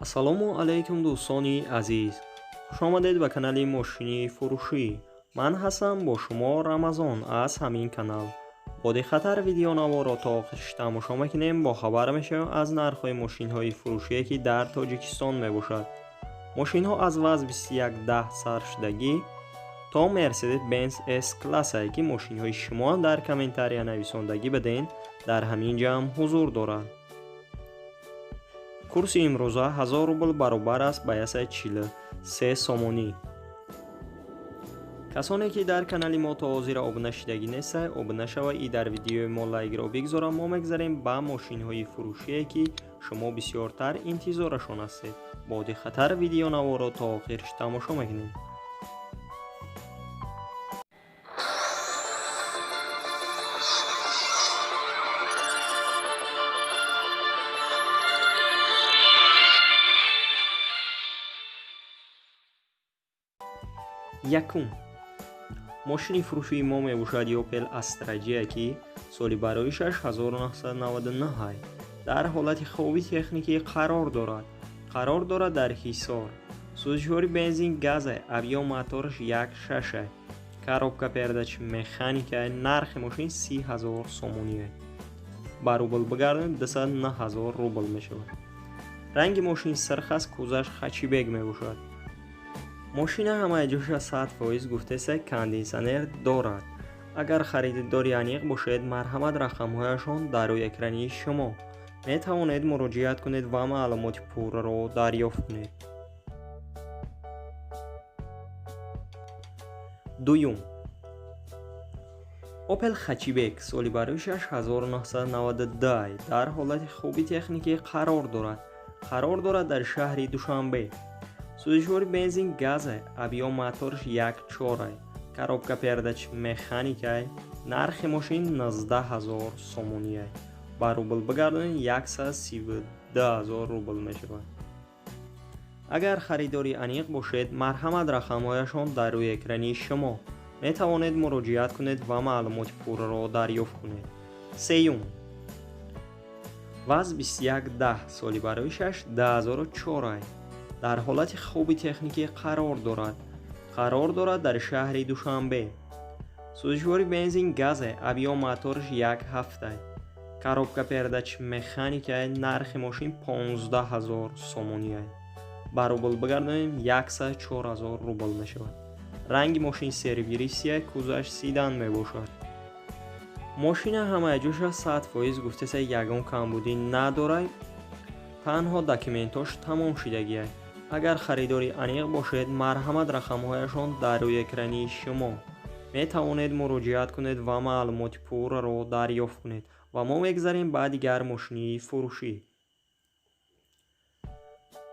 Ассалому алайкум, дӯстони азиз, хушомадед ба канали мошини фурӯшӣ. Ман ҳастам бо шумо Рамазон аз ҳамин канал. Бо диққаттар видеонаворо то охирш тамошо мекунем, бохабар мешавем аз нархҳои мошинҳои фурӯшие, ки дар Тоҷикистон мебошад. Мошинҳо аз ВАЗ 2110 сар шудагӣ то Мерседес Бенз С классае, ки мошинҳои шумо дар комментария нависондагӣ биден, дар ҳамин ҷамъ ҳузур дорад. Курси имрӯза 1000 рубл баробар аст ба 143 сомонӣ. Касоне ки дар канали мо то ҳозира обуна шидагӣ нестанд, обуна шава и дар видеои мо лайкро бигзорам. Мо мегзарем ба мошинҳои фурӯшие, ки шумо бисёртар интизорашон ҳастед. Бо диққаттар видеонаворо то охирш тамошо мекунем. Якум мошини фурӯшии мо мебошад Opel Astra J, ки соли бароишаш 1999, дар ҳолати хуби техникӣ қарор дорад. Қарор дорад дар Ҳисор. Сӯзишвори бензин газа, объём мотораш 1,6, коробка передач механика. Нархи мошин 30 000 сомоние. Ба рубл бигардонем, 209 000 рубл мешавад. Ранги мошин сирх аст, кузаш хэтчбек мебошад. Мошина ҳамаи ҷоша 100% гуфтеса, кондитсионер дорад. Агар харидори аниқ бошед, марҳамат, рақамҳояшон дар рӯи экрани шумо, метавонед муроҷиат кунед ва маълумоти пурраро дарёфт кунед. Дуюм Opel хэтчбек, соли бароишаш 1992, дар ҳолати хуби техникӣ қарор дорад. Қарор дорад дар шаҳри Душанбе. Сӯзишвори бензин газа, объём мотораш 1,4, коробка передач механика. Нархи мошин 19 000 сомоние. Ба рубл бигардонед, 132 000 рубл мешавад. Агар харидори аниқ бошед, марҳамат, рақамҳояшон дар рӯи экрани шумо, метавонед муроҷиат кунед ва маълумоти пурраро дарёфт кунед. Сеюм ВАЗ 2110, соли бароишаш 2004, дар ҳолати хуби техникӣ қарор дорад. Қарор дорад дар шаҳри Душанбе. Сӯзишвори бензин газа, объём мотораш 1,7, коробка передач механика. Нархи мошин 15 000 сомоние. Ба рубл бигардонем, 104 000 рубл мешавад. Ранги мошин серебристый, кузаш седан мебошад. Мошина ҳамаи ҷоша 100% гуфтеса, ягон камбудӣ надорад, танҳо документош тамом шудагиа. Агар харидори аниқ бошед, марҳамат, рақамҳояшон дар рӯи экрани шумо, метавонед муроҷиат кунед ва маълумоти пурраро дарёфт кунед. Ва мо мегзарем ба дигар мошини фурӯшӣ.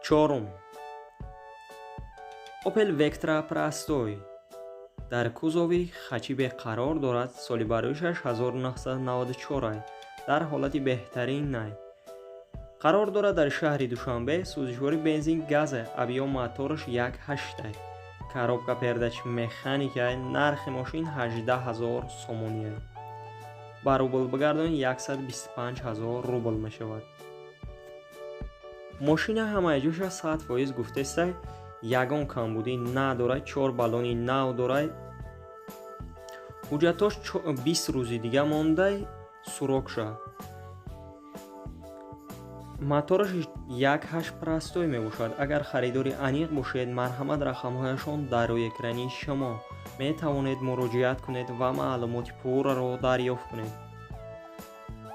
Чорум Opel Vectra простой дар кузови хэтчбек қарор дорад. Соли бароишаш 1994, дар ҳолати беҳтарин най қарор дорад дар шаҳри Душанбе. Сӯзишвори бензин газа, объём мотораш 1,8, коробка передач механика. Нархи мошин 18 000 сомоние. Ба рубл бигардонед, 125 000 рубл мешавад. Мошина ҳамаи ҷоша 100% гуфтеста, ягон камбудӣ надорад, чор баллони нав дорад. Ҳуҷҷатош 20 рӯзи дига мондай срокша. Мотораш 1,8 простой мебошад. Агар харидори аниқ бошед, марҳамат, рақамҳояшон дар рӯи экрани шумо, метавонед муроҷиат кунед ва маълумоти пурраро дарёфт кунед.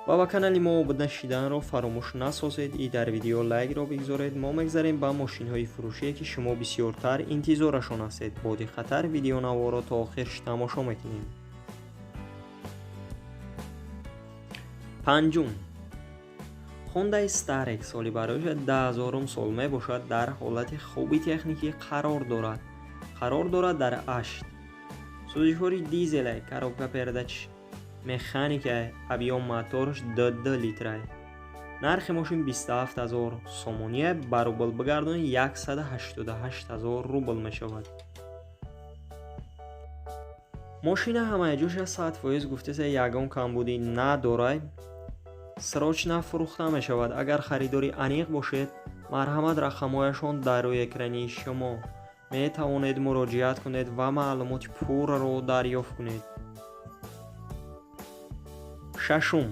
Ва ба канали мо обуна шиданро фаромӯш насозед и дар видео лайкро бигзоред. Мо мегзарем ба мошинҳои фурӯшие, ки шумо бисёртар интизорашон ҳастед. Бо диққаттар видеонаворо то охирш тамошо мекунем. Панҷум Hyundai Starex, соли бароиша 2000 сол мебошад, дар ҳолати хуби техникӣ қарор дорад. Қарор дорад дар Ашт. Сӯзишвори дизеле, коробка передач механика, объём мотораш 2,2 литрае. Нархи мошин 27 000 сомоние. Ба рубл бигардонед, 188 000 рубл мешавад. Мошина ҳамаи ҷоша 100% гуфтеса, ягон камбудӣ надорад, срочно фурӯхта мешавад. Агар харидори аниқ бошед, Марҳамат, рақамҳояшон дар рӯи экрани шумо. Метавонед муроҷиат кунед ва маълумоти пурраро дарёфт кунед. Шашум.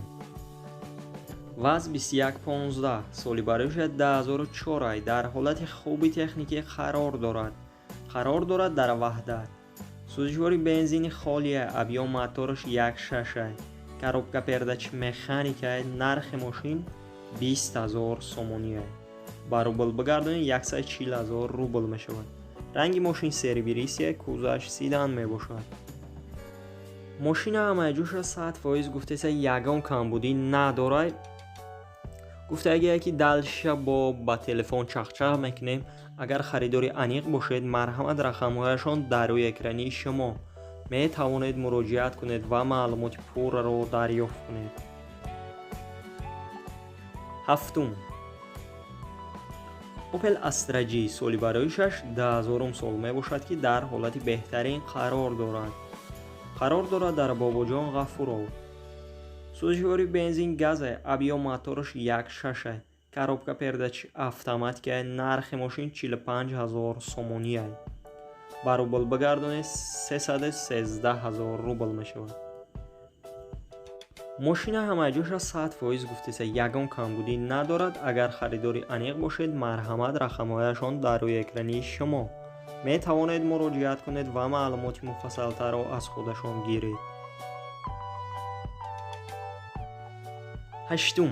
ВАЗ 2115, соли барояш 2004, дар ҳолати хуби техникӣ қарор дорад. Қарор дорад дар Ваҳдат. Сӯзишвори бензини холия, объём мотораш 1.6, коробка передач механика, нархи мошин 20 000 сомонӣ. Ба рубл бигардонед, 140 000 рубл мешавад. Ранги мошин серебристый, кузоваш седан мебошад. Мошина ҳамаҷоша 100% гуфтеса, ягон камбудӣ надорад. Гуфтагие ки дальше бо ба телефон чахчах мекунем. Агар харидори аниқ бошед, марҳамат, рақамҳояшон дар рӯи экрани шумо. Метавонед муроҷиат кунед ва маълумоти пурраро дарёфт кунед. Ҳафтум. Opel Astra G, соли бароишаш 2000 сол мебошад, ки дар ҳолати беҳтарин қарор дорад. Қарор дорад дар Бобоҷон Ғафуров. Сӯзишвори бензин газе, объём мотораш 1.6, коробка передач автоматика, нархи мошин 45 000 сомонӣ. Ба рубл бигардонед, 313 000 рубл мешавад. Мошина ҳамаҷоша 100% гуфтеса, ягон камбудӣ надорад. Агар харидори аниқ бошед, марҳамат, рақамҳояшон дар рӯи экрани шумо. Метавонед муроҷиат кунед ва маълумоти муфассалтарро аз худашон гиред. Ҳаштум.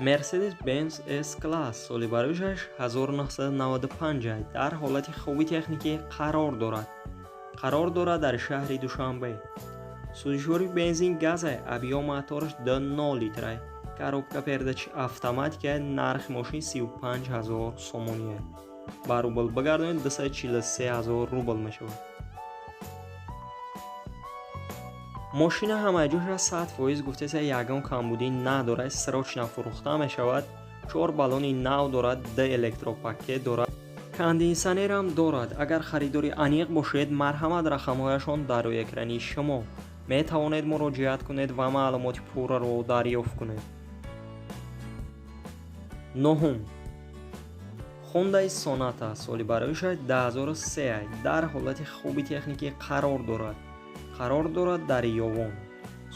Mercedes-Benz S-Class, соли барояш 1995, дар ҳолати хуби техникӣ қарор дорад. Қарор дорад дар шаҳри Душанбе. Сӯзишвори бензин газе, объём мотораш 2.0 литра, коробка передач автоматика, нархи мошин 35 000 сомонӣ. Ба рубл бигардонед, 243 000 рубл мешавад. Мошина ҳамаҷоша 100% гуфтеса, ягон камбудӣ надорад, срочно фурӯхта мешавад. 4 баллони нав дорад, 2 электропакет дорад, кондитсионерам дорад. Агар харидори аниқ бошед, марҳамат, рақамҳояшон дар рӯи экрани шумо. Метавонед муроҷиат кунед ва маълумоти пурраро дарёфт кунед. Нуҳум. Hyundai Sonata, соли барояш 2003, дар ҳолати хуби техникӣ қарор дорад. Қарор дорад дар Ёвон.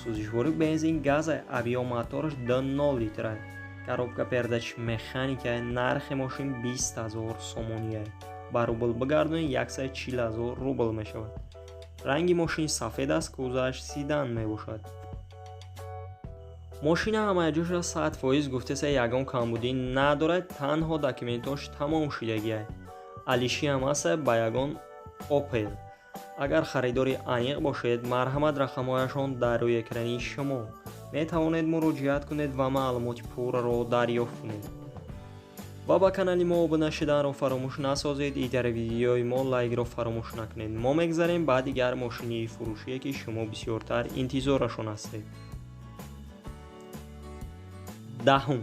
Сӯзишвори бензин газе, объём мотораш 2.0 литра, коробка передач механика, нархи мошин 20 000 сомонӣ. Ба рубл бигардонед, 140 000 рубл мешавад. Ранги мошин сафед аст, кузоваш седан мебошад. Мошина ҳамаҷоша 100% гуфтеса, ягон камбудӣ надорад, танҳо документош тамом шудагиа. Алиши ҳам аст ба ягон Opel. Агар харидори аниқ бошед, марҳамат, рақамҳояшон дар рӯи экрани шумо. Метавонед муроҷиат кунед ва маълумоти пурраро дарёфт кунед. Ва ба канали мо обуна шуданро фаромӯш насозед, и дар видеои мо лайкро фаромӯш накунед. Мо мегзарем ба дигар мошини фурӯшие, ки шумо бисёртар интизорашон ҳастед. Даҳум.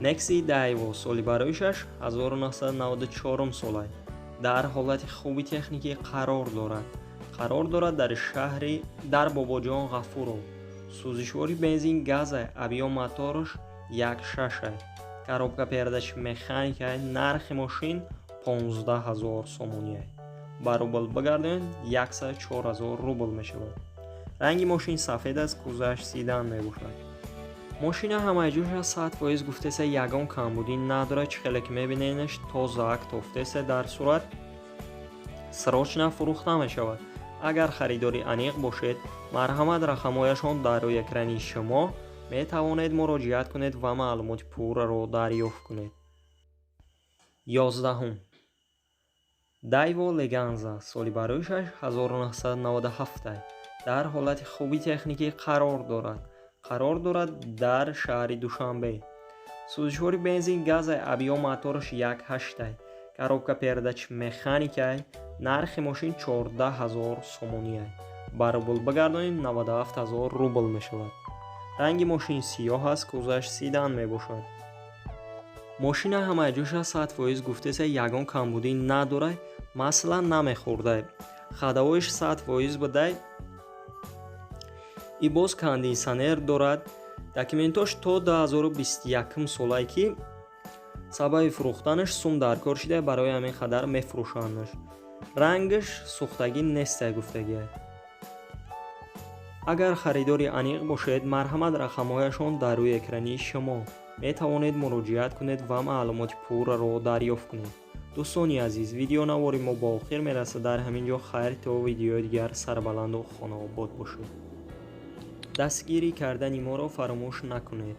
Nexi Daewoo, соли бароишаш 1994 сола, дар ҳолати хуби техникӣ қарор дорад. Қарор дорад дар шаҳри дар Бобоҷон Ғафуров. Сӯзишвори бензин газе, объём мотораш 1.6, коробка передач механика, нархи мошин 15 000 сомонӣ. Ба рубл бигардонед, 104 000 рубл мешавад. Ранги мошин сафед аст, кузоваш седан мебошад. Мошина ҳамаҷоша 100% гуфтеса, ягон камбудӣ надорад. Чӣ хеле ки мебинедаш, тозаак тофтеса, дар сурат срочно фурӯхта мешавад. Агар харидори аниқ бошед, марҳамат, рақамҳояшон дар рӯи экрани шумо. Метавонед муроҷиат кунед ва маълумоти пурраро дарёфт кунед. Ёздаҳум. Daewoo Leganza, соли бароишаш 1997, дар ҳолати хуби техникӣ қарор дорад. Қарор дорад дар шаҳри Душанбе. Сӯзишвори бензин газе, объём мотораш 1.8, коробка передач механика, нархи мошин 14 000 сомонӣ. Ба рубл бигардонед, 97 000 рубл мешавад. Ранги мошин сиёҳ аст, кузоваш седан мебошад. Мошина ҳамаҷоша 100% гуфтеса, ягон камбудӣ надорад, масалан намехӯрда. Ходовойш 100% будай. И боз кондитсионер дорад. Документош то 2021 солае, ки Сабаби фурӯхтанаш сум дар кор шуда, барои ҳамин қадар мефурӯшандаш. Рангаш сӯхтагӣ нестай, гуфтагиай. Агар харидори аниқ бошед, марҳамат, рақамҳояшон дар рӯи экрани шумо, метавонед муроҷиат кунед ва маълумоти пурраро дарёфт кунед. Дӯстони азиз, видеонавори мо ба охир мерасад дар ҳамин ҷо. Хайр, то видеои дигар сарбаланду хонаобод бошед. Дастгирӣ кардани моро фаромӯш накунед.